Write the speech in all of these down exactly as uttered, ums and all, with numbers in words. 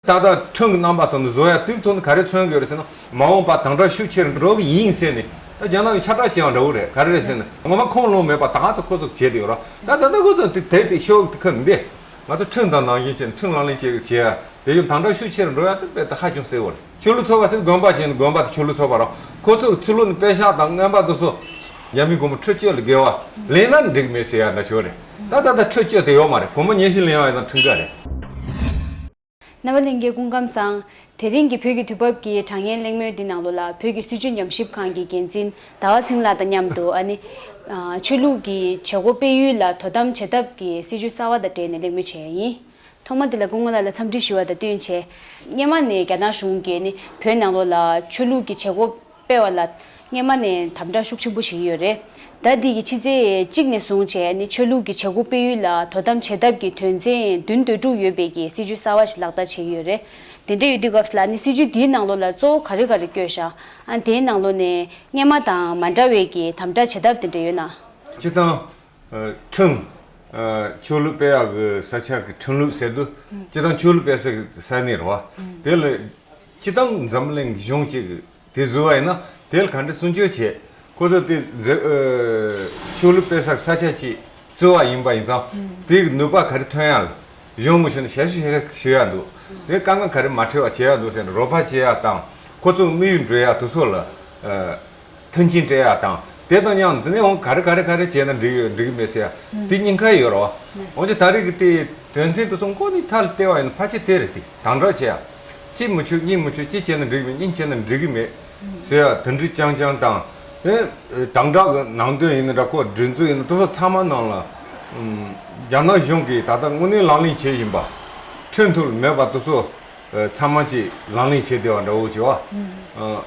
ད་ལྟ་ཁྲིམས་ཀྱི་རྣམ་པ་ཐོག་ནས་བཟོ་ཡ་དེའི་ཐོག་ནས་ག་རེ་མཚོན་གྱི་ཡོད་རེད་ཟེར་ན། མ་འོངས་པ་དམ་དྲག་ཤུགས་ཆེར་འགྲོ་གི་ཡིན་ཟེར་ནས། ད་རྒྱ་ནག་གི་ཁྱབ་བསྒྲགས་བྱས་པ་འདྲ་བོ་རེད། ག་རེ་རེད་ཟེར་ན། ངོ་མ་ཁོང་ལོང་མེད་པ་ད་ཚོ་ཁོ་ཚོ་བྱས་བསྡད་ཡོད་ར། ད་ད་ལྟ་ཁོ་ཚོ་དེ་དེ་དེ་ཤོག་དེ་ཁ་འདི། ང་ཚོ་ཁྲིམས་དང་ནང་བཞིན་བྱས་ནས་ཁྲིམས་ལག་ལེན་བྱེད་བྱེད་ཡ། དེ་བཞིན་དམ་དྲག་ཤུགས་ཆེར་འགྲོ་ཡ་དེ་དཔེ་ད་ཧ་ཅང་གསལ་བོ་རེད། ཆོས་ལུགས་ཚོགས་པ་ཟེར་དགོན་པ་བྱས་ནས་དགོན་པ་དེ་ཆོས་ལུགས་ཚོགས་པ་ར། ཁོ་ཚོ་ཚུར་ལོག་ནས་པེ་ཤག་དང་རྔན་པ་དེ་ཚོ་རྒྱ་མི་དགོན་པ་ཁྲི་གཅིག་ལ་བརྒལ་བ་ལེན་ན་འགྲིག་མེད་ཟེར་ཡ་འདྲ་ཆོག་རེད། ད་ད་ལྟ་ཁྲི་གཅིག་དེ་ཡོད་མ་རེད། དགོན་པ་ཉི་ཤུ་ལེན་ཡ་ཡིན་ན་ཁྲིམས་འགལ་རེད། རྣམ་པ་ལྷན་རྒྱས་སྐུ་ཁམས་བཟང་། དེ་རིང་གི་བོད་ཀྱི་དུས་བབ་ཀྱི་དྲ་བརྙན་གླེང་མོལ་འདི་ནང་ལོགས་ལ་བོད་ཀྱི་སྲིད་བྱུས་ཉམས་ཞིབ་ཁང་གི་འགན་འཛིན་ཟླ་བ་ཚེ་རིང་ལགས་དང་མཉམ་དུ། ཨ་ནི། ཨ། ཆོས་ལུགས་ཀྱི་བྱེད་སྒོ་སྤེལ་ཡུལ་ལ་དོ་དམ་བྱེད་ཐབས་ཀྱི་སྲིད་བྱུས་གསར་བ་དང་འབྲེལ་ནས་གླེང་མོལ་བྱས་ཡིན། ཐོག་མ་དེ་ལ་སྐུ་ངོ་ལགས་ལ་འཚམས་འདྲི་ཞུ་བ་དང་བསྟུན་བྱས། སྔོན་མ་ནས་རྒྱ་ནག་གཞུང་གིས་ནི་བོད་ནང་ལོགས་ལ་ཆོས་ལུགས་ཀྱི་བྱེད་སྒོ་སྤེལ་བ་ལ་སྔོན་མ་ནས་དམ་དྲག་ཤུགས་ཆེན་པོ་བྱེད་ཀྱི་ཡོད་རེད། ད་འདི་གི་ཕྱི་ཚེས་གཅིག་ནས་བཟུང་བྱས་ནི་ཆོས་ལུགས་ཀྱི་བྱེད་སྒོ་སྤེལ་ཡུལ་ལ་དོ་དམ་བྱེད་ཐབས་ཀྱི་དོན་ཚན་བདུན་དོན་དྲུག་ཡོད་པའི་གི་སྲིད་བྱུས་གསར་བ་ཞིག་ལག་བསྟར་བྱེད་ཀྱི་ཡོད་རེད། དེ་འདྲ་ཡོད་དུས་སྐབས་ལ་ནི་སྲིད་བྱུས་འདིའི་ནང་ལོགས་ལ་གཙོ་བོ་ག་རེ་ག་རེ་བཀོད་ཤག་ཨ། དེའི་ནང་ལོགས་ནས་སྔོན་མ་དང་མ་འདྲ་བའི་གི་དམ་དྲག་བྱེད་ཐབས་དེ་འདྲ་ཡོད་ན། སྤྱིར་བཏང་། ཨ། ཁྲིམས། ཨ། ཆོས་ལུགས་སྤེལ་ཡག་གི་ས་ཆ་གི་ཁྲིམས་ལུགས་ཟེར་དུས། སྤྱིར་བཏང་ཆོས་ལུགས་སྤེལ་ས་གི་ས་གནས་རེད་བ། དེ་ལ་སྤྱིར་བཏང་འཛམ་གླིང་གི་གཞུང་གཅིག་གི་དེ་བཟོ་བ་ཡིན་ན་དེ་ལ་ག་འདྲ་སྲུང་སྐྱོབ་བྱེད། ཁོ་ཚོ་དེ་འཛི། ཨ། ཆོས་ལུགས་སྤེལ་ས་གི་ས་ཆ་གཅིག་གཙོ་བོ་ཡིན་པ་ཡིན་ཙང་། དེ་གི་ནུས་པ་ག་རེ་ཐོན་ཡག་ལ་གཞུང་མི་ཤེས་ན་ཞབས་ཞུ་ཞིག་ཞུ་ཡག་འདུག་དེ་དཀའ་ངལ་ག་རེ་མ་འཕྲད་པ་བྱེད་ཡག་འདུག་ཟེར་ན། རོགས་པ་བྱེད་ཡག་དང་ཁོ་ཚོ་དམིགས་ཡུལ་འགྲུབ་ཡག་དེ་ཚོ་ལ། ཨ། མཐུན་རྐྱེན་སྤྲད་ཡག་དང་། དེ་དང་མཉམ་དུ་ནས་འོང་ག་རེ་ག་རེ་ག་རེ་བྱས་ན་འགྲིག་ཡོད་འགྲིག་གི་མེད་ཟེར་ཡག་དེ་གཉིས་ཀ་ཡོད་རེད་བ། འོན་ཀྱང་ད་རེས་ཀྱི་དེ་དོན་ཚན་དེ་ཚོ་མགོ་ནས་མཐའ་ལ་བལྟས་པ་ཡིན་ན་ཕལ་ཆེར་དེ་རེད། དེ་དམ་དྲག་བྱེད་ཡག་གཅིག་མི་ཆོག་གཉིས་མི་ཆོག་གཅིག་བྱས་ན་འགྲིག་གི་མེད། གཉིས་བྱས་ན་འགྲིག་གི་མེད་ཟེར་ཡག་དེ་འདྲ་རྐྱང་རྐྱང་དང་། དེ་དམ་དྲག་གི་ནང་དོན་ཡིན་ན་འདྲ། ཁོ་སྒྲིག་འཛུགས་ཡིན་ན་དེ་ཚོ་ཚང་མ་ནང་ལ། ཨམ། རྒྱ་ནག་གཞུང་གིས་ད་ལྟ་དངོས་གནས་ལག་ལེན་བྱེད་བཞིན་པ། ཁྲིམས་ཐོག་ལ་མེད་པ་དེ་ཚོ། ཨ། ཚང་མ་གྱིས་ལག་ལེན་བྱེད་བདེ་བ་འདྲ་བོ་བྱེད་པ། ཨ།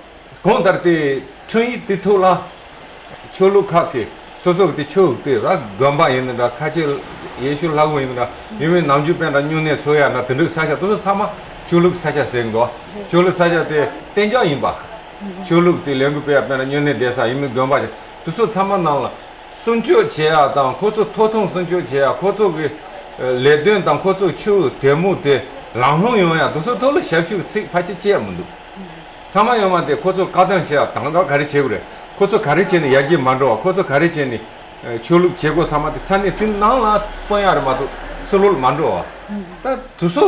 གང་ལྟར་དེ་ཁྲིམས་ཡིག་དེ་ཐོག་ལ་ཆོས་ལུགས་ཁག་གི་སོ་སོ་གི་དེ་ཆོས་དེ་ར། དགོན་པ་ཡིན་ན་འདྲ། ཁ་ཆེ་ཡེ་ཤུ་ལྷ་ཁང་ཡིན་ན་འདྲ། ཡིན་མིན་ནམ་རྒྱུན་དཔེར་ན་སྨྱུང་གནས་འཚོགས་ཡག་འདྲ། དེ་འདྲའི་ས་ཆ་དེ་ཚོ་ཚང་མ་ཆོས་ལུགས་ས་ཆ་ཟེར་གི་འདུག་ཆོས་ལུགས་ས་ཆ་དེ་གཏན་འཇགས་ཡིན་པ། ཆོས་ལུགས་དེ་ལས་འགུལ་སྤེལ་ཡག་དཔེར་ན་སྨྱུང་གནས་བསྡད་ས་ཡིན་མིན་དགོན་པ་ཆེ་དེ་ཚོ་ཚང་མ་ནང་ལ། སྲུང་སྐྱོབ་བྱེད་ཡག་དང་། ཁོ་ཚོ་ཐོབ་ཐང་སྲུང་སྐྱོབ་བྱེད་ཡག་ཁོ་ཚོ་གི་ལས་དོན་དང་ཁོ་ཚོ་ཆོས་དད་མོས་དེ་ལམ་ལྷོང་ཡོང་ཡག་དེ་ཚོ་ཐོག་ལ་ཞབས་ཞུ་གི་ཚིག་ཕལ་ཆེར་བཅད་མི་འདུག་ཚང་མ་ཡོད་མ་རེད། ཁོ་ཚོ་བཀག་སྡོམ་བྱེད་ཡག་དང་ད་ག་རེ་བྱེད་དགོས་རེད། ཁོ་ཚོ་ག་རེ་བྱས་ནས་ཡར་རྒྱས་མ་འགྲོ་བ། ཁོ་ཚོ་ག་རེ་བྱས་ནས་ཆོས་ལུགས་བྱེད་སྒོ་ཚང་མ་དེ་ས་གནས་དེ་ནང་ལ་སྤོ་ཡག་རེད་མ་གཏོགས་ཕྱི་ལོགས་ལ་མ་འགྲོ་བ། ད་དེ་ཚོ་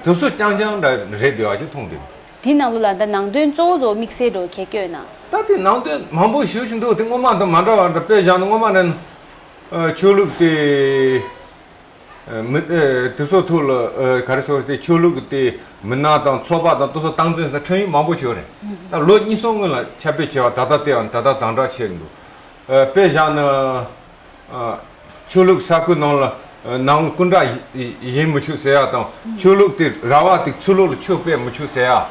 དེ་ཚོ་རྐྱང་རྐྱང་འདྲ་རེད་བསྡད་པ་ཅིག་མཐོང་གི་འདུག་དེའི་ནང་ལོགས་ལ་ད་ནང་དོན་གཙོ་བོ་གཙོ་བོ་དམིགས་བསལ་འདྲ་བོ་གལ་བཀོད་ན། ད་དེ་ནང་དོན་མང་པོ་ཞེ་པོ་ཅིག་འདུག་དེ་སྔོན་མ་དང་མ་འདྲ་བ་འདྲ། དཔེ་བཞག་ན་སྔོན་མ་ནས། ཨ། ཆོས་ལུགས་དེ། ཨ། མི། ཨ། དེ་ཚོ་ཐོག་ལ། ཨ། ག་རེ་ཟེར་དེ་ཆོས་ལུགས་དེ་མི་སྣ་དང་ཚོགས་པ་དང་དེ་ཚོ་སྟངས་འཛིན་ས་ཁྲིམས་ཡིག་མང་པོ་ཞིག་ཡོད་རེད། ད་ལོ་གཉིས་གསུམ་སྔོན་ལ་ཁྱབ་སྤེལ་བྱས་པ་ད་ལྟ་དེའང་ད་ལྟ་དམ་དྲག་བྱས་འདུག་ཨ། དཔེ་བཞག་ན། ཨ། ཆོས་ལུགས་ས་ཁུལ་ནང་ལ། ཨ། ནང་སྐུ་འདྲ་བཞེངས་མི་ཆོག་ཟེར་ཡག་དང་། ཆོས་ལུགས་དེ་ར་བ་དེ་ཚུར་ལོག་ལ་ཆོས་སྤེལ་མི་ཆོག་ཟེར་ཡག་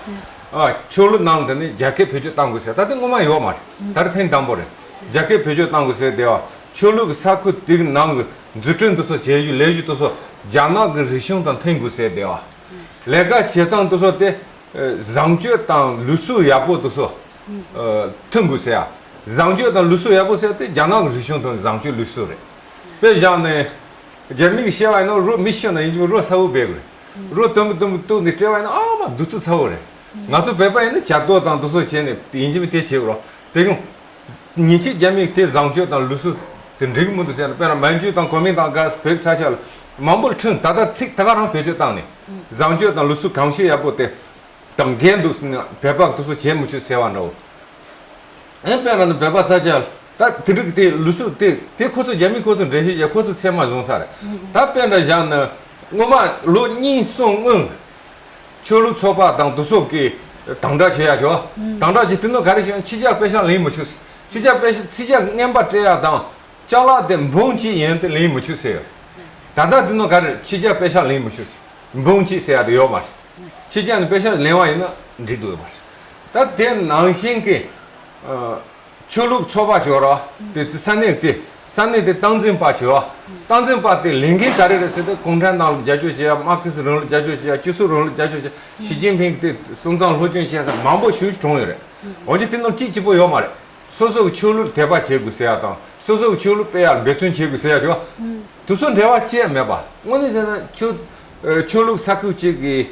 ཨ། ཆོས་ལུགས་ནང་དེ་ནི་རྒྱ་སྐད་བེད་སྤྱོད་གཏང་དགོས་ཟེར། ད་དེ་སྔོན་མ་ཡོད་མ་རེད། ད་རེས་ཐེངས་དང་པོ་རེད། རྒྱ་སྐད་བེད་སྤྱོད་གཏང་དགོས་ཟེར་བསྡད་པ། ཆོས་ལུགས་ས་ཁུལ་དེ་གི་ནང་གི་འཛུགས་སྐྲུན་དེ་ཚོ་བྱེད་རྒྱུ་ལས་གཞི་དེ་ཚོ་རྒྱ་ནག་གི་རིག་གཞུང་དང་མཐུན་དགོས་ཟེར་བསྡད་པ། ལས་ཀ་བྱེད་སྟངས་དེ་ཚོ་དེ། ཨ། བཟང་སྤྱོད་དང་ལུགས་སྲོལ་ཡག་པོ་དེ་ཚོ། ཨ། མཐུན་དགོས་ཟེར་ཡག་བཟང་སྤྱོད་དང་ལུགས་སྲོལ་ཡག་པོ་ཟེར་དེ་རྒྱ་ནག་གི་རིག་གཞུང་དང་བཟང་སྤྱོད་ལུགས་སྲོལ་རེད། དཔེ་བཞག་ནས། རྒྱ་མི་གིས་བཤད་པ་ཡིན་ན་རོ་མི་ཤི་ན་ཡིན་གཅིག་མིན་རོ་ཚ་བོ་སྦས་དགོས་རེད། རོ་དུམ་བུ་དུམ་བུ་གཏུབ་ནས་སྤྲད་པ་ཡིན་ན་ཨ་མ་གདུག་རྩུབ་ཚ་བོ་རེད། ང་ཚོ་བོད་པ་ཡིན་ན་ཇ་རྡོ་དང་དེ་ཚོ་བྱས་ནས་ཡིན་གཅིག་མིན་དེ་བྱེད་དགོས་རོ། དེ་གི་ཉིན་གཅིག་རྒྱ་མིས་དེ་བཟང་སྤྱོད་དང་ལུགས་སྲོལ་དེ་འགྲིག་གི་མི་འདུག་ཟེར་ན། དཔེར་ན་མན་ཇུ་དང་གོ་མིན་ཏང་ག་བོད་ས་ཆ་ལ་མང་པོ་ལ་ཁྲིམས་ད་ལྟ་ཚིག་ད་ག་རང་བེད་སྤྱོད་བཏང་ནས། བཟང་སྤྱོད་དང་ལུགས་སྲོལ་གང་ཤེས་ཡག་པོ་དེ་དང་འགལ་འདུག་ཟེར་ན་བོད་པ་དེ་ཚོ་བྱེད་མི་ཆོག་ཟེར་བ་འདྲ་བོ། ཨེ། དཔེར་ན་བོད་པ་ས་ཆ་ལ་ད་དེ་རིགས་དེ་ལུགས་སྲོལ་དེ་དེ་ཁོ་ཚོ་རྒྱ་མི་ཁོ་ཚོ་འགྲེལ་བཤད་བྱས། ཁོ་ཚོ་ཚད་མ་བཟུང་ས་རེད། ད་དཔེ་འདྲ་བཞག་ན་སྔོན་མ་ལོ་གཉིས་གསུམ་སྔོན། ཆོས་ལུགས་ཚོགས་པ་དང་དེ་ཚོ་གིས་དམ་དྲག་བྱེད་ཡག་བྱས། དམ་དྲག་བྱེད་དུས་ནི་ག་རེ་བྱས་ན། ཕྱི་རྒྱལ་པེ་ཤག་ལེན་མི་ཆོག་ཟེར། ཕྱི་རྒྱལ་པེ་ཤག་ཕྱི་རྒྱལ་རྔན་པ་སྤྲད་ཡག་དང་ཅ་ལག་དེ་འབུམ་གཅིག་ཡན་དེ་ལེན་མི་ཆོག་ཟེར་ཡོད། ད་ལྟ་དེ་ནི་ག་རེ། ཕྱི་རྒྱལ་པེ་ཤག་ལེན་མི་ཆོག་ཟེར། འབུམ་གཅིག་ཟེར་ཡག་དེ་ཡོད་མ་རེད། ཕྱི་རྒྱལ་ནས་པེ་ཤག་ལེན་པ་ཡིན་ན་འགྲིག་འདུག་ཡོད་མ་རེད། ད་དེ་ནང་བཞིན་གྱི། ཨ། ཆོས་ལུགས་ཚོགས་པ་ཞིག་ཡོད་རེད་བ། དེ་ས་གནས་དེ། ས་གནས་དེ་སྟངས་འཛིན་པ་ཞིག་ཡོད་རེད་བ། སྟངས་འཛིན་པ་དེ་ལས་འགན་ག་རེ་རེད་ཟེར་དུས། གུང་ཁྲན་ཏང་ལ་རྒྱབ་སྐྱོར་བྱེད་ཡག་མར་ཁེ་སི་རིང་ལུགས་རྒྱབ་སྐྱོར་བྱེད་ཡག་སྤྱི་ཚོགས་རིང་ལུགས་རྒྱབ་སྐྱོར་བྱེད་ཡག་ཞི་ཅིན་ཕིང་དེ་སོང་ཙང་སློབ་སྦྱོང་བྱེད་ཡག་མང་པོ་ཞེ་པོ་ཅིག་བྱུང་ཡོད་རེད། འོན་ཀྱང་དེ་རྣམས་གཅིག་གཅིག་པོ་ཡོད་མ་རེད། སོ་སོ་གི་ཆོས་ལུགས་དད་པ་བྱེད་དགོས་ཟེར་ཡག་དང་། སོ་སོ་གི་ཆོས་ལུགས་སྤེལ་ཡག་འབད་བརྩོན་བྱེད་དགོས་ཟེར་ཡག་ཅིག་ཡོད། དེ་ཚོ་འབྲེལ་བ་ཅི་ཡང་མེད་པ། དངོས་གནས་བྱས་ན་ཆོས། ཨ། ཆོས་ལུགས་ས་ཁུལ་གཅིག་གི།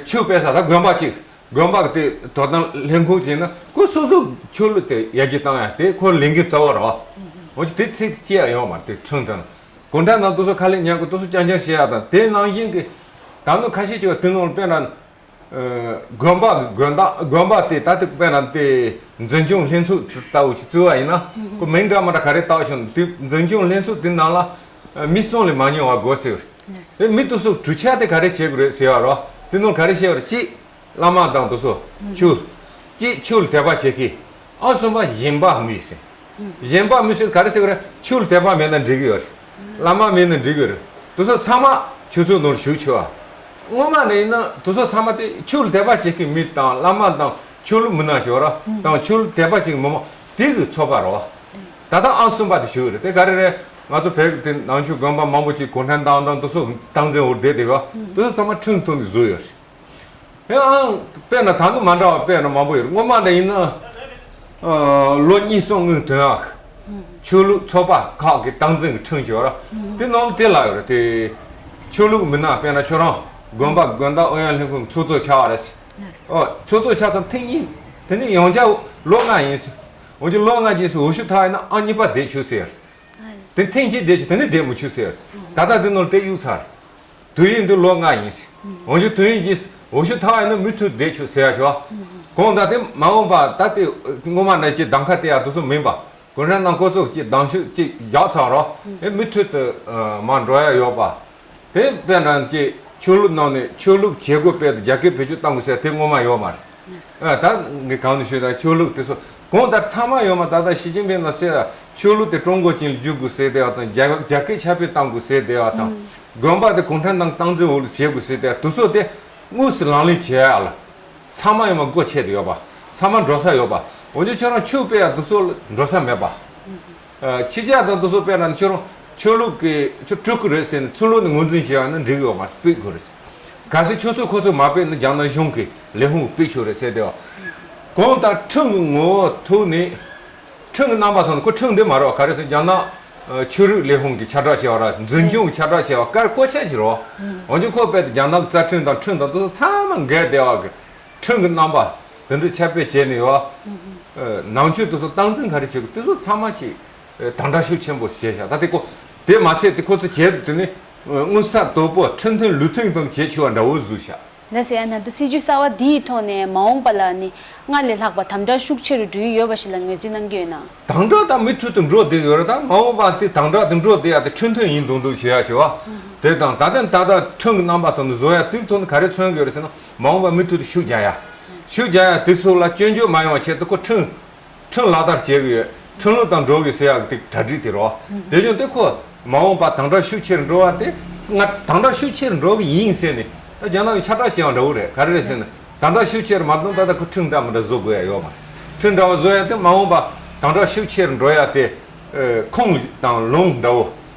ཆོས་སྤེལ་ས་ད་དགོན་པ་གཅིག་དགོན་པ་གི་དེ་དོ་དམ་ལྷན་ཁང་བྱས་ན་ཁོ་སོ་སོ་ཆོས་ལུགས་དེ་ཡར་རྒྱས་བཏང་ཡ་དེ་ཁོ་ལས་འགན་གཙོ་བོ་རེད་བ། འོན་ཀྱང་དེ་ཚིག་དེ་སྐྱེ་ཡ་ཡོད་མ་རེད། དེ་ཁྲིམས་དང་གུང་ཁྲན་ཏང་དེ་ཚོ་ཁ་ལས་ཉན་དགོས། དེ་ཚོ་རྐྱང་རྐྱང་བྱེད་ཡ་དང་དེ་ནང་བཞིན་གྱི་ད་ནི་ཁ་ཤས་ཀྱི་དེ་ནང་དཔེར་ན། དགོན་པ་དགོན་བདག་དགོན་པ་དེ་ད་ལྟ་དཔེར་ན་དེ་འཛིན་སྐྱོང་ལྷན་ཚོགས་ལྟ་བུ་ཅིག་བཙུགས་པ་ཡིན་ན་ཁོ་མིང་འདྲ་མི་འདྲ་ག་རེ་བཏགས་བྱུང་དེ་འཛིན་སྐྱོང་ལྷན་ཚོགས་དེ་ནང་ལ་མི་གསུམ་ལས་མ་ཉུང་བ་དགོས་ཟེར། དེ་མི་དེ་ཚོ་གྲོས་འཆར་དེ་ག་རེ་བྱེད་དགོས་རེད་ཟེར་བ་རོ། དེ་ནང་ག་རེ་བཤད་པ་རེད། གཅིག་བླ་མ་དང་དེ་ཚོ་ཆོས། གཅིག་ཆོས་ལ་དད་པ་བྱེད་མཁན། ཨང་གསུམ་པ་གཞན་པ་མི་ཟེར། གཞན་པ་མི་ཟེར་ག་རེ་ཟེར་གི་རེད། ཆོས་ལ་དད་པ་མེད་ན་འགྲིག་གི་ཡོད་རེད། བླ་མ་མེད་ན་འགྲིག་གི་རེད། དེ་ཚོ་ཚང་མ་ཆོས་ཚོགས་ནང་ཞུགས་ཆོག་ཨ། སྔོན་མ་ནས་ཡིན་ན་དེ་ཚོ་ཚང་མ་དེ་ཆོས་ལ་དད་པ་བྱེད་མཁན་མི་དང་བླ་མ་དང་ཆོས་ལུགས་མི་སྣ་ཆོག་ར་དང་ཆོས་ལ་དད་པ་བྱེད་མཁན་མི་མང་དེ་གི་ཚོགས་པ་རེད་བ། ད་ལྟ་ཨང་གསུམ་པ་དེ་ཞུགས་ཡོད་རེད། དེ་ག་རེ་རེད། ང་ཚོ་བོད་ཀྱི་དེ་ནང་ཆོས་དགོན་པ་མང་པོ་ཅིག་གུང་ཁྲན་ཏང་དང་དེ་ཚོ་སྟངས་འཛིན་འོག་བསྡད་དེ་བ་དེ་ཚོ་ཚང་མ་ཁྲིམས་ཐོག་ནས་བཟོས་ཡོད་རེད། ཡང་དཔེར་ན་ད་གིན་མ་འདྲ་བ་དཔེར་ན་མང་པོ་ཡོད་རེད། སྔོན་མ་འདྲ་ཡིན་ན། ཨ། ལོ་གཉིས་གསུམ་སྔོན་དོན་ཨ། ཆོས་ལུགས་ཚོགས་པ་ཁག་གི་སྟངས་འཛིན་གྱི་ཁྲིམས་ཀྱི་ཡོད་ར། དེ་ནང་དེ་ལ་ཡོད་རེད་དེ། ཆོས་ལུགས་མི་སྣ་དཔེར་ན་ཁྱོད་རང་དགོན་པ་དགོན་བདག་ཨུ་ཡོན་ལྷན་ཁང་གི་ཚོགས་གཙོ་ཆགས་པ་རེད། ཨོ། ཚོགས་གཙོ་ཆགས་ཙང་ཐེངས་གཉིས་དེ་ནས་ཡང་བསྐྱར་ལོ་ལྔ་ཡིན། འོན་ཀྱང་ལོ་ལྔ་རྗེས་སུ་འོས་ཤོག་འཐོར་ཡིན་ན་ཨང་གཉིས་པ་བསྡད་ཆོག་ཟེར། དེ་ཐེངས་གཅིག་བསྡད་ཆོག་དེ་ནས་བསྡད་མི་ཆོག་ཟེར། ད་ལྟ་དེ་ནང་དེ་གཡུག་ཚར། དུས་ཡུན་འདི་ལོ་ལྔ་ཡིན། འོན་ཀྱང་དུས་ཡུན་གྱིས་འོས་ཤོག་འཐོར་བ་ཡིན་ན་མུ་མཐུད་བསྡད་ཆོག་ཟེར་ཡ་ཆོག་གང་ལྟར་དེ་མ་འོངས་པ་ད་དེ་སྔོན་མ་ནས་ཀྱི་གདམ་ཁ་དེ་ཡ་དེ་ཚོ་མིན་པ། གུང་ཁྲན་ཏང་སྐུ་ཚབ་ཀྱི་གདམ་ཤོག་ཅིག་བཞག་ཚར་རོ། ཨེ་མུ་མཐུད་དུ་མར་འགྲོ་ཡ་ཡོད་པ། དེ་དཔེར་ན་ཀྱི་ཆོས་ལུགས་ནང་ནས་ཆོས་ལུགས་བྱེད་སྒོ་སྤེལ་ཏེ་རྒྱ་སྐད་བེད་སྤྱོད་གཏང་དགོས་ཟེར་དེ་སྔོན་མ་ཡོད་མ་རེད། ཨ། ད་ངས་གང་ནས་ཤོད་ད་ཆོས་ལུགས་དེ་ཚོ་གང་ལྟར་ཚང་མ་ཡོད་མ། ད་ལྟ་ཞི་ཅིན་ཕིང་ལ་ཟེར་ཆོས་ལུགས་དེ་ཀྲུང་གོ་ཅན་ལ་བསྒྱུར་དགོས་ཟེར་བསྡད་པ་དང་རྒྱ་རྒྱ་སྐད་ཁྱབ་སྤེལ་གཏང་དགོས་ཟེར་བསྡད་པ་དང་། དགོན་པ་དེ་གུང་ཁྲན་ཏང་སྟངས་འཛིན་འོག་ལ་བྱེད་དགོས་ཟེར་བསྡད་པ་དེ་ཚོ་དེ་དངོས་སུ་ལག་ལེན་བྱེད་ཡ་ལ་ཚང་མ་ཡོད་མ་སྒོ་ཕྱེ་དེ་ཡོད་པ། ཚང་མ་འགྲོ་ས་ཡོད་པ། འོན་ཀྱང་ཁྱོད་རང་ཆོས་སྤེལ་ཡ་དེ་ཚོ་ལ་འགྲོ་ས་མེད་པ། ཨ། ཕྱི་རྒྱལ་དང་དེ་ཚོ་དཔེར་ན་ཁྱོད་རང་ཆོས་ལུགས་ཀྱི་ཆོས་སྤྲུལ་སྐུ་རེད་ཟེར་ནས་ཚུར་ལོག་ནས་ངོས་འཛིན་བྱས་པ་ན་འགྲིག་ཡོད་མ་རེད། སྤེལ་དགོས་རེད། གལ་སྲིད་ཆོས་ཚོགས་ཁོ་ཚོས་མ་སྤེལ་ན་རྒྱ་ནག་གཞུང་གི་ལས་ཁུངས་ཀྱིས་སྤེལ་ཆོག་རེད་ཟེར་བསྡད་པ། གང་ལྟར་ཁྲིམས་ཀྱི་ངོ་བོ་ཐུག་ནས་ཁྲིམས་ཀྱི་རྣམ་པ་ཐོག་ནས་ཁོ་ཁྲིམས་འདི་མ་རེད་བ། ག་རེ་ཟེར་རྒྱ་ནག་ཆོས་རིག་ལས་ཁུངས་ཀྱིས་ཁྱབ་བསྒྲགས་བྱས་པ་ར་འཛིན་སྐྱོང་གིས་ཁྱབ་བསྒྲགས་བྱས་པ་བཀའ་བཀོད་ཆ་ཅིག་རེད་བ། འོན་ཀྱང་ཁོ་རྦད་དེ་རྒྱ་ནག་གི་རྩ་ཁྲིམས་དང་ཁྲིམས་དང་དེ་ཚོ་ཚང་མ་འགལ་བསྡད་པ་གི་ཁྲིམས་ཀྱི་རྣམ་པ་དེ་འདྲ་ཁྱབ་སྤེལ་བྱས་ནས་ཡོད། ཨ། ནང་ཆོས་དེ་ཚོ་སྟངས་འཛིན་ག་རེ་བྱེད་དགོས་དེ་ཚོ་ཚང་མ་ཅིག་དམ་དྲག་ཤུགས་ཆེན་པོ་བྱས་ཤག་ད་དེ་ཀོ་དེ་མ་ཚད་དེ་ཁོ་ཚོ་བྱས་དུས་དེ་ནི་དངུལ་ས་དོད་པོ་ཁྲིམས་མཐུན་ལུགས་མཐུན་དང་བྱེད་ཆོག་པ་འདྲ་བོ་བཟོས་ཤག་ལགས་སོ། ཡང་ན་ད་སྲིད་ཇུས་གསར་བ་འདིའི་ཐོག་ནས་མ་འོངས་པ་ལ་ནི་སྔར་ལས་ལྷག་པ་དམ་དྲག་ཤུགས་ཆེ་རུ་འགྲོ་ཡི་ཡོད་པ་ཞིག་ལ་ངོས་འཛིན་གནང་གི་ཡོད་ན། དམ་དྲག་ད་མུ་མཐུད་དུ་འགྲོ་བསྡད་ཡོད་རེད། ད་མ་འོངས་པ་དེ་དམ་དྲག་དེ་འགྲོ་བསྡད་ཡ་དེ་ཁྲིམས་མཐུན་ཡིན་མདོག་མདོག་བྱེད་ཡ་བྱེད་བ། དེ་དང་ད་ལྟ་ད་ལྟ་ཁྲིམས་ཀྱི་རྣམ་པ་ཐོག་ནས་བཟོ་ཡ་དེའི་ཐོག་ནས་ག་རེ་མཚོན་གྱི་ཡོད་རེད་ཟེར་ན་མ་འོངས་པ་མུ་མཐུད་དུ་ཤུགས་རྒྱག་ཡ། ཤུགས་རྒྱག་ཡ་དེ་ཚོ་ལ་སྐྱོན་བརྗོད་མ་ཡོང་བ་ཆེད་དུ་ཁོ་ཁྲིམས་ཁྲིམས་ལག་བསྟར་བྱེད་ཀྱི་ཡོད། ཁྲིམས་ལུགས་དང་འགྲོ་གི་ཟེར་ཡག་དེ་གྲ་སྒྲིག་དེ་རོ། དེ་བཞིན་དེ་ཁོ་མ་འོངས་པ་དམ་དྲག་ཤུགས་ཆེར་འགྲོ་བ་དེ་ང་དམ་དྲག་ཤུགས་ཆེར་འགྲོ་གི་ཡིན་ཟེར་ནས་ད་རྒྱ་ནག་གི་ཁྱབ་བསྒྲགས་བྱས་པ་འདྲ་བོ་རེད། ག་རེ་རེད་ཟེར་ན་དམ་དྲག་ཤུགས་ཆེར་མ་གཏོང་ད་ལྟ་ཁོ་ཁྲིམས་འདྲ་མི་འདྲ་བཟོ་དགོས་ཡ་ཡོད་མ་རེད། ཁྲིམས་འདྲ་བ་བཟོ་ཡ་དེ་མ་འོངས་པ་དམ་དྲག་ཤུགས་ཆེར་འགྲོ་ཡ་དེ་ཁུངས་དང་ལུང་འདྲ་བོ་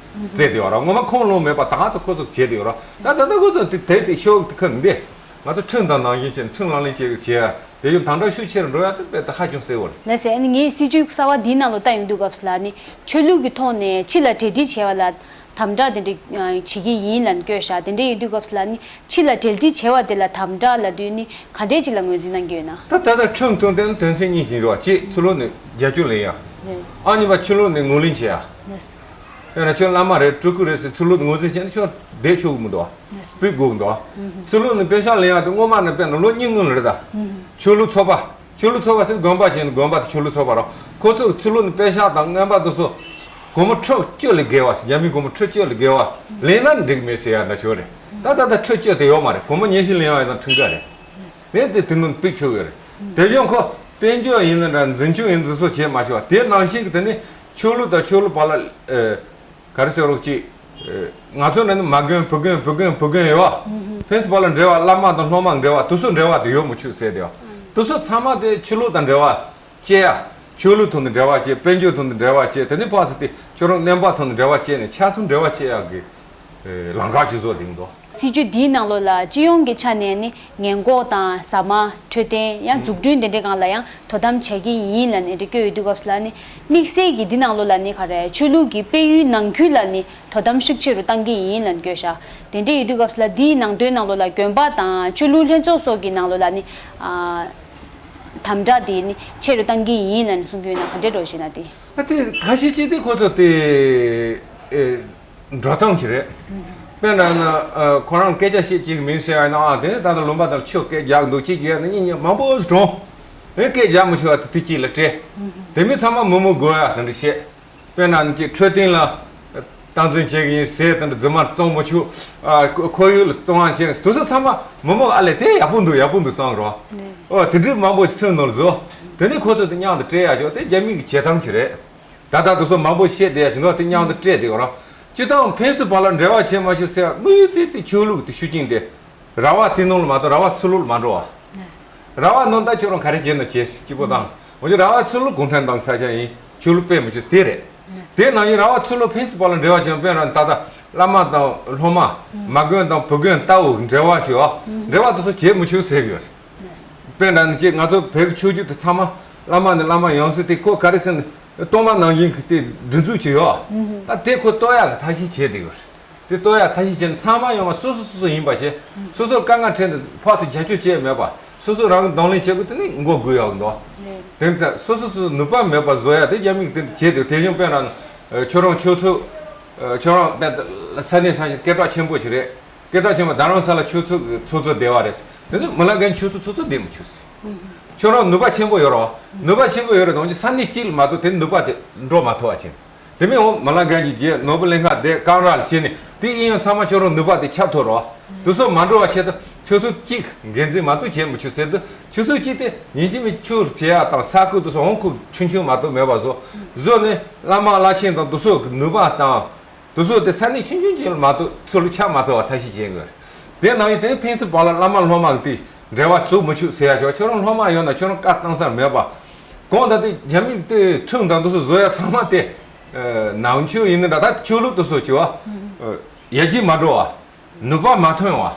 བཙལ་དེ་ཡོད་ར། ངོ་མ་ཁུངས་ལུང་མེད་པ་ད་ང་ཚོ་ཁོ་ཚོ་བྱས་དེ་ཡོད་ར། ད་ད་ལྟ་ཁོ་ཚོ་དེ་དེ་དེ་ཤོག་དེ་ཁ་མི་འདེ་ང་ཚོ་ཁྲིམས་དང་ནང་བཞིན་བྱས་ནས་ཁྲིམས་ལག་ལེན་བྱེད་དགོས་བྱས་ཡ། དེ་བཞིན་དམ་དྲག་ཤུགས་ཆེར་འགྲོ་ཡ་དེ་དཔེ་ད་ཧ་ཅང་གསལ་བོ་རེད། ལགས་སེ། ཨ་ནི་ངས་སྲིད་ཇུས་གསར་བ་འདིའི་ནང་ལ་ལྟ་ཡོང་དུས་སྐབས་སུ་ལ་ནི་ཆོས་ལུགས་ཀྱི་ཐོག་ནས་ཕྱི་ལ་འབྲེལ་འདྲིས་བྱས་པ་ལ་དམ་དྲག་དེ་འདྲ་བྱེད་ཀྱི་ཡིན་ལབ་བཀོད་ཤག་དེ་འདྲ་ཡིན་དུས་སྐབས་སུ་ལ་ནི་ཕྱི་ལ་འབྲེལ་འདྲིས་བྱས་པ་དེ་ལ་དམ་དྲག་ལབ་དུས་ནི་ག་འདྲས་ཅིག་ལ་ངོས་འཛིན་གནང་གི་ཡོད་ན། ད་ད་ལྟ་ཁྲིམས་དང་དེ་ནི་དོན་ཚན་གཉིས་ཤིག་རེད་བ། གཅིག་ཚུར་ལོག་ནས་རྒྱབ་སྐྱོར་ལེན་ཡ། རེད། ཨ་གཉིས་པ་ཕྱི་ལོག་ནས་ངོས་ལེན་བྱེད་ཡ། ལགས་སེ། དཔེར་ན་ཁྱོད་བླ་མ་རེད་སྤྲུལ་སྐུ་རེད་ཟེར་ཚུར་ལོག་ངོས་འཛིན་བྱས་ན་ཁྱོད་བསྡད་ཆོག་གི་མི་འདུག་བ། སྤུས་དགོས་གི་འདུག་བ། ཚུར་ལོག་ནས་དཔེ་ཆ་ལེན་ཡག་དེ་སྔོན་མ་ནས་དཔེར་ན་ལོ་གཉིས་སྔོན་ལ་རེད་ད། ཆོས་ལུགས་ཚོགས་པ། ཆོས་ལུགས་ཚོགས་པ་ཟེར་དགོན་པ་ཅན་དགོན་པ་དེ་ཆོས་ལུགས་ཚོགས་པ་རོ། ཁོ་ཚོས་ཚུར་ལོག་ནས་དཔེ་ཆ་དང་རྔན་པ་དེ་ཚོ། སྒོར་མོ་ཁྲི་བཅུ་ལས་བརྒལ་བ་ཟེར། རྒྱ་མིའི་སྒོར་མོ་ཁྲི་བཅུ་ལས་བརྒལ་བ། ལེན་ན་འགྲིག་མེད་ཟེར་ཡག་འདྲ་ཆོག་རེད། ད་ད་ད་ཁྲི་བཅུ་དེ་ཡོད་མ་རེད། སྒོར་མོ་ཉི་ཤུ་ལེན་ཡག་ཡིན་ན་ཁྲིམས་འགལ་རེད། ངས་དེ་དེ་ནང་ཕུད་ཆོག་གི་རེད། དེ་བཞིན་ཁོ་དཔལ་འབྱོར་ཡིན་ན་འདྲ་འཛིན་སྐྱོང་ཡིན་འཛིན་སོགས་བྱེད་མ་ཆོག་བ། དེ་ནང་བཞིན་གྱི་དེ་ནི་ཆོས་ལུགས་དང་ཆོས་ལུགས་བར་ལ། ཨེ། ག་རེ་ཟེར་རོགས་ཅིག་ཨེ། ང་ཚོ་འདྲ་ནི་མ་དགོན་བུ་དགོན་བུ་དགོན་བུ་དགོན་ཡོད་བ། ཕན་ཚུན་བར་ལ་འབྲེལ་བ་བླ་མ་དང་སློབ་མ་འབྲེལ་བ་དེ་ཚོ་འབྲེལ་བ་དེ་ཡོད་མི་ཆོག་ཟེར་དེ་བ། དེ་ཚོ་ཚང་མ་དེ་ཆོས་ལུགས་དང་འབྲེལ་བ་བཅད་ཡ། ཆོས་ལུགས་ཐོག་ནས་འབྲེལ་བ་བཅད། དཔལ་འབྱོར་ཐོག་ནས་འབྲེལ་བ་བཅད། དེ་ནི་ཕར་ཚུར་དེ་ཁྱོད་རང་རྔན་པ་ཐོག་ནས་འབྲེལ་བ་བཅད་ནས་ཆ་ཚང་འབྲེལ་བ་བཅད་ཡ་གི། ལམ་ཁ་ཅིག་བཟོ་བསྡད་འདུག། སྲིད་ཇུས་འདིའི་ནང་ལོགས་ལ་སྤྱི་ཡོངས་ཀྱི་ཆ་ནས་ནི་སྔོན་འགོག་དང་ཟ་མ་འཕྲོད་བསྟེན་ཡང་འཛུགས་སྐྲུན་དེ་འདྲའི་སྒང་ལ་ཡང་དོ་དམ་བྱེད་ཀྱི་ཡིན་ལབ་ནས་འདི་བཀོད་ཡོད་དུས་སྐབས་སུ་ལ་ནི་དམིགས་བསལ་གྱི་འདི་ནང་ལོགས་ལ་ནི་ག་རེ་ཆོས་ལུགས་ཀྱི་སྤེལ་ཡུལ་ནང་ཁུལ་ལ་ནི་དོ་དམ་ཤུགས་ཆེ་རུ་བཏང་གི་ཡིན་ལབ་བཀོད་ཤག། དེ་འདྲ་ཡོད་དུས་སྐབས་སུ་ལ་འདིའི་ནང་དོན་ནང་ལོགས་ལ་དགོན་པ་དང་ཆོས་ལུགས་ལྷན་ཚོགས་སོགས་ཀྱི་ནང་ལོགས་ལ་ནི་ཨ། དམ་དྲག་དེ་ནི་ཆེ་རུ་བཏང་གི་ཡིན་ལབ་ནས་གསུང་གི་ཡོད་ན་ག་འདྲ་འགྲོ་ཞེ་ན་དེ། ཨ་དེ་ཁ་ཤས་ཅིག་དེ་ཁོ་ཚོ་དེ་ཨེ་འགྲོ་སྟངས་ཅིག་རེད། དཔེར་ན་ན་ཨ་ཁོ་རང་སྐད་ཆ་བཤད་ཅིག་མིན་ཟེར་ཡ་ན་ཨ་དེ་ད་ལྟ་ལུང་པ་དང་ཆུ་སྐད་རྒྱག་འདུག་ཅིག་ཡ་ན་གཉིས་གཉིས་མང་པོ་གྲོངས། ཨེ་སྐད་རྒྱག་མི་ཆོག་པ་དེ་དེ་གཅིག་ལ་སྤྲད། དེ་མིན་ཚང་མ་མི་མོ་དགོས་ཡ་དེ་འདྲ་བཤད། དཔེར་ན་ཅིག་འཕྲོད་བསྟེན་ལ་སྟངས་འཛིན་བྱེད་ཀྱི་ཡིན་ཟེར་དེ་འདྲ་རྫུན་མ་བཙོང་མི་ཆོག། ཨ་ཁོར་ཡུག་ལ་གཏོང་བ་བྱེད་དུས་ཚོད་ཚང་མ་མི་མོ་ཨ་ལས་དེ་ཡག་པོ་འདུག་ཡག་པོ་འདུག་བསམ་རོགས། ཨོ་དེ་འདྲའི་མང་པོ་ཞིག་ཐོན་ནོར་བཟོ། དེ་ནས་ཁོ་ཚོ་དེ་མཉམ་དུ་སྤྲད་ཡག་ཆོག་དེ་རྒྱ་མི་གི་བྱེད་སྟངས་ཅིག་རེད། ད་ལྟ་དུས་ཚོད་མང་པོ་བཤད་བསྡད་ཡ་ཅིག་འདུག་དེ་མཉམ་དུ་སྤྲད་བསྡད་ཡོད་ར། སྤྱི་བཏང་ཕན་ཚུན་བར་ལ་འབྲེལ་བ་བྱེད་མ་ཤོག་ཟེར་བ་དམིགས་ཡུལ་དེ་དེ་ཆོས་ལུགས་དེ་ཤུགས་རྐྱེན་དེ། ར་བ་དེ་ནང་ལ་མ་གཏོགས་ར་བ་ཚུར་ལོགས་ལ་མ་འགྲོ་བ། ར་བ་ནང་ད་ཁྱོད་རང་ག་རེ་བྱེད་ན་བྱེད་སྐྱིད་པོ་དང་། འོ་ཅོ་ར་བ་ཚུར་ལོགས་གུང་ཁྲན་ཏང་ས་ཆ་ཡིན་ཆོས་ལུགས་སྤེལ་མི་ཆོག་དེ་རེད། དེ་ནང་བཞིན་ར་བ་ཚུར་ལོགས་ཕན་ཚུན་བར་ལ་འབྲེལ་བ་བྱེད་དཔེར་ན་ད་ལྟ་བླ་མ་དང་སློབ་མ། མ་དགོན་དང་བུ་དགོན་ལྟ་བུ་འབྲེལ་བ་བྱེད་འབྲེལ་བ་དེ་ཚོ་བྱེད་མི་ཆོག་ཟེར་གི་ཡོད། དཔེར་ན་ཅིག་ང་ཚོ་བོད་ཀྱི་ཆོས་བརྒྱུད་དེ་ཚང་མ་བླ་མ་ནས་བླ་མ་ཡང་སྲིད་དེ་ཁོ་ག་རེ་ཟེར་ན་གཏོར་མ་ནང་བཞིན་གྱི་དེ་སྒྲིག་འཛུགས་ཅིག་ཡོད། ད་དེ་ཁོ་གཏོར་ཡག་གི་ཐབས་ཤེས་བྱེད་བསྡད་ཡོད། དེ་གཏོར་ཡག་ཐབས་ཤེས་བྱས་ནས་ཚང་མ་ཡོང་བ་སོ་སོ་སོ་སོ་ཡིན་པ་བྱས། སོ་སོར་དཀའ་ངལ་འཕྲད་ནས་ཕར་ཚུར་རྒྱབ་སྐྱོར་བྱས་མེད་པ། སོ་སོ་རང་གི་གདོང་ལེན་བྱེད་དགོས་དེ་ནི་མགོ་སྒུར་ཡག་འདུག། དེ་ཚོ་སོ་སོ་སོ་ནུས་པ་མེད་པ་བཟོ་ཡག་དེ་རྒྱ་མི་གིས་དེ་འདྲ་བྱས་འདུག། དེ་བཞིན་དཔེར་ན་ཁྱོད་རང་ཆོས་ཚོགས། ཁྱོད་རང་དཔེ་ས་གནས་ས་གནས་སྐད་གྲགས་ཆེན་པོ་ཞིག་རེད། སྐད་གྲགས་ཆེན་པོ་རྡ་རམ་ས་ལ་ཆོས་ཚོགས་ཀྱི་ཚོགས་གཙོ་བསྡད་པ་རེད། དེ་ནི་མི་ལ་རྒན་ཆོས་ཚོགས་ཚོགས་གཙོ་བསྡད་མི་ཆོག་ཟེར། ཁྱོད་རང་ནུས་པ་ཆེན་པོ་ཡོད་རོགས། ནུས་པ་ཆེན་པོ་ཡོད་རེད་དང་ཅི་ས་གནས་གཅིག་ལ་མ་གཏོགས་དེ་ནུས་པ་དེ་འགྲོ་མ་ཐུབ་པ་བྱས། དེ་མིན་འོང་མི་ལ་རྒན་གྱི་རྗེས་ནོར་བུ་གླིང་ཁ་དེ་རྐང་རག་ལ་བྱས་ནས་དེ་ཨིན་ཡང་ཚང་མ་ཁྱོད་རང་ནུས་པ་དེ་ཁྱབ་ཐུབ་རོགས། དེ་ཚོ་མ་འགྲོ་བ་ཆེད་དུ་ཆོས་ཚོགས་གཅིག་འགན་འཛིན་མ་གཏོགས་བྱས་མི་ཆོག་ཟེར་དུས་ཆོས་ཚོགས་གཅིག་དེ་ཡིན་གཅིག་མིན་གཅིག་ཆོས་བྱེད་ཡག་དང་ས་ཁུལ་དེ་ཚོ་འོང་ཁུལ་ཆུང་ཆུང་མ་གཏོགས་མེད་པ་བཟོ། བཟོ་ནས་བླ་མ་བླ་ཆེན་དང་དེ་ཚོ་གི་ནུས་པ་དང་། དེ་ཚོ་དེ་ས་གནས་ཆུང་ཆུང་ཅིག་ལ་མ་གཏོགས་ཚུར་ལ་ཁྱབ་མ་ཐུབ་པ་ཐབས་ཤེས་བྱེད་དགོས། དེ་ནང་བཞིན་དེ་ཕན་ཚུན་བར་ལ་བླ་མ་སློབ་མ་གི་དེ་འབྲེལ་བ་བཙུགས་མི་ཆོག་ཟེར་ཡ་ཆོག་ཁྱོད་རང་སློབ་མ་ཡོད་ན་ཁྱོད་རང་བཀའ་བཏང་ས་མེད་པ། གང་ལྟར་དེ་རྒྱ་མིས་དེ་ཁྲིམས་དང་དེ་ཚོ་བཟོ་ཡ་ཚང་མ་དེ་ནང་ཆོས་ཡིན་ན་འདྲ་ད་ཆོས་ལུགས་དེ་ཚོ་བྱེད་བ། ཡར་རྒྱས་མ་འགྲོ་བ། ནུས་པ་མ་ཐོན་བ།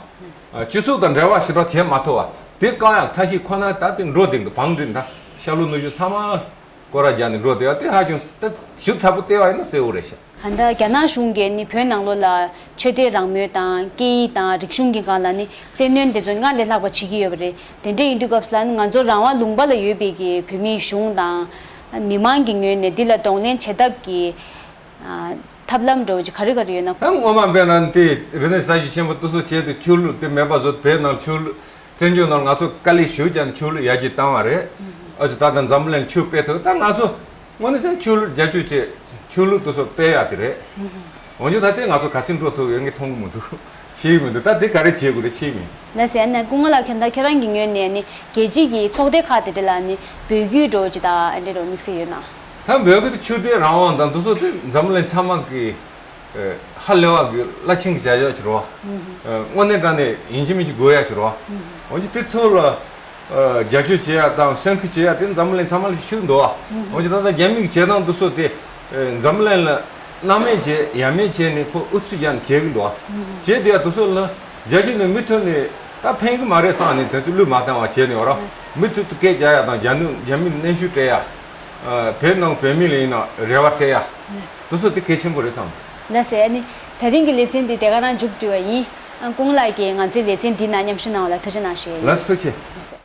སྤྱི་ཚོགས་དང་འབྲེལ་བ་ཞེ་དྲག་བྱེད་མ་ཐུབ་བ། དེ་བཀག་ཡ་ཐབས་ཤེས་ཁོ་ན་ད་དེ་འགྲོ་དེ་འདུག་བང་འགྲིག་ད་ཤར་ལྷོ་ནུབ་བྱང་ཚང་མ། སྐོར་ར་རྒྱག་ནས་འགྲོ་དེ་ཡ་དེ་ཧ་ཅང་ད་ཞིབ་ཚགས་པོ་བལྟས་པ་ཡིན་ན་གསལ་བོ་རེད་ཤག། ད་ལྟ་རྒྱ་ནག་གཞུང་གིས་ནི་བོད་ནང་ལོགས་ལ་ཆོས་དད་རང་མོས་དང་སྐད་ཡིག་དང་རིག་གཞུང་གི་སྒང་ལ་ནི་བཙན་གནོན་དེ་ཚོ་སྔར་ལས་ལྷག་པ་བྱེད་ཀྱི་ཡོད་པ་རེད། དེ་འདྲ་ཡིན་དུས་སྐབས་སུ་ལ་ནི་ང་ཚོ་རང་དབང་ལུང་པ་ལ་ཡོད་པའི་གི་བོད་མིའི་གཞུང་དང་མི་མང་གི་ངོས་ནས་འདི་ལ་གདོང་ལེན་བྱེད་ཐབས་ཀྱི་ཐབས་ལམ་འདྲ་བོ་ཅིག་ག་རེ་ག་རེ་ཡོད་ན། ད་སྔོན་མ་དཔེར་ན་དེ་རིག་གནས་གསར་བརྗེ་ཆེན་པོ་དེ་ཚོ་བྱས་ཏེ་ཆོས་ལུགས་དེ་མེད་པ་བཟོས་བོད་ནང་ཆོས་ལུགས། བཙན་བྱོལ་ནང་ང་ཚོ་དཀའ་ལས་ཞེ་པོ་བརྒྱབ་ནས་ཆོས་ལུགས་ཡར་རྒྱས་བཏང་བ་རེད། ཨ་ཅེ་ད་ལྟ་འཛམ་བུ་གླིང་ཆོས་སྤེལ་ཐུབ་ད་ང་ཚོ་དངོས་གནས་བྱས་ན་ཆོས་ལུགས་རྒྱབ་སྐྱོར་བྱས་ཆོས་ལུགས་དེ་ཚོ་སྤེལ་ཡག་དེ་རེད། འོན་ཀྱང་ད་ལྟའི་ང་ཚོ་ག་ཚོད་འགྲོ་ཐུབ་ཡོད་ངས་མཐོང་གི་མི་འདུག་ཤེས་ཀྱི་མི་འདུག་ད་དེ་ག་རེ་བྱེད་དགོས་རེད་ཤེས་མིན། ལགས་སོ་ཡ་ན་སྐུ་ངོ་ལགས་ཁྱེད་ད་ཁྱེད་རང་གི་ངོས་ནས་ནི་རྒྱལ་སྤྱི་གི་ཚོགས་སྡེ་ཁག་དེ་འདྲ་ལ་ནི་འབོད་སྐུལ་འདྲ་བོ་ཅིག་དང་ཨ་འདྲ་འདྲ་བོ་དམིགས་བསལ་ཡོད་ན། ད་འབོད་སྐུལ་དེ་ཆོས་དད་རང་དབང་དང་དེ་ཚོ་དེ་འཛམ་བུ་གླིང་ཚང་མ་གི་ཧ་ལས་པ་གི་རླབས་ཆེན་གྱི་བྱ་གཞག་ཅིག་རེད་བ། དངོས་གནས་དྲང་གནས་ཡིན་གཅིག་མིན་གཅིག་དགོས་ཡག་ཅིག་རེད་བ། འོན་ཀྱང་དེ་ཐོག་ལ་རྒྱབ་སྐྱོར་བྱེད་ཡག་དང་སེམས་ཁུར་བྱེད་ཡག་དེ་འཛམ་བུ་གླིང་ཚང་མ་ལ་ཤུགས་འདུག་བ། འོན་ཀྱང་ད་ལྟ་རྒྱ་མི་གི་བྱེད་སྟངས་དེ་ཚོ་དེ་འཛམ་བུ་གླིང་ལ་སྣང་མེད་བྱས་ཡ་མེད་བྱས་ནས་ཁོ་ཨུ་ཚུགས་རྒྱག་ནས་བྱེད་གི་འདུག་བ། བྱས་དེ་ཡག་དེ་ཚོ་ལ་རྒྱལ་སྤྱི་ནས་མུ་མཐུད་ནས་ད་ཕན་གི་མ་རེད་བསམ་ནས་དེ་ཚོ་བློས་མ་བཏང་བ་བྱས་ནས་བ་ར། མུ་མཐུད་དུ་སྐད་རྒྱག་ཡག་དང་རྒྱ་ནུ་རྒྱ་མི་ལ་གནོན་ཤུགས་སྤྲད་ཡག་བོད་ནང་བོད་མི་ལ་ཡིན་ན་རེ་བ་སྤྲད་ཡག་དེ་ཚོ་དེ་གལ་ཆེན་པོ་རེད་བསམ། ལགས་སོ་ཨ་ནི། ད་རིང་གི་ལེ་ཚན་འདི་དེ་ག་རང་མཇུག་སྒྲིལ་བ་ཡིན། ཨ་སྐུ་ངོ་ལགས་ཀྱིས་ང་ཚོའི་ལེ་ཚན་འདིའི་ནང་མཉམ་ཞུགས་གནང་བ་ལ་ཐུགས་རྗེ་གནང་ཞུ་ཡ་ཡིན། ལགས་སོ་ཐུགས་རྗེ་ཆེ། ལགས་སོ།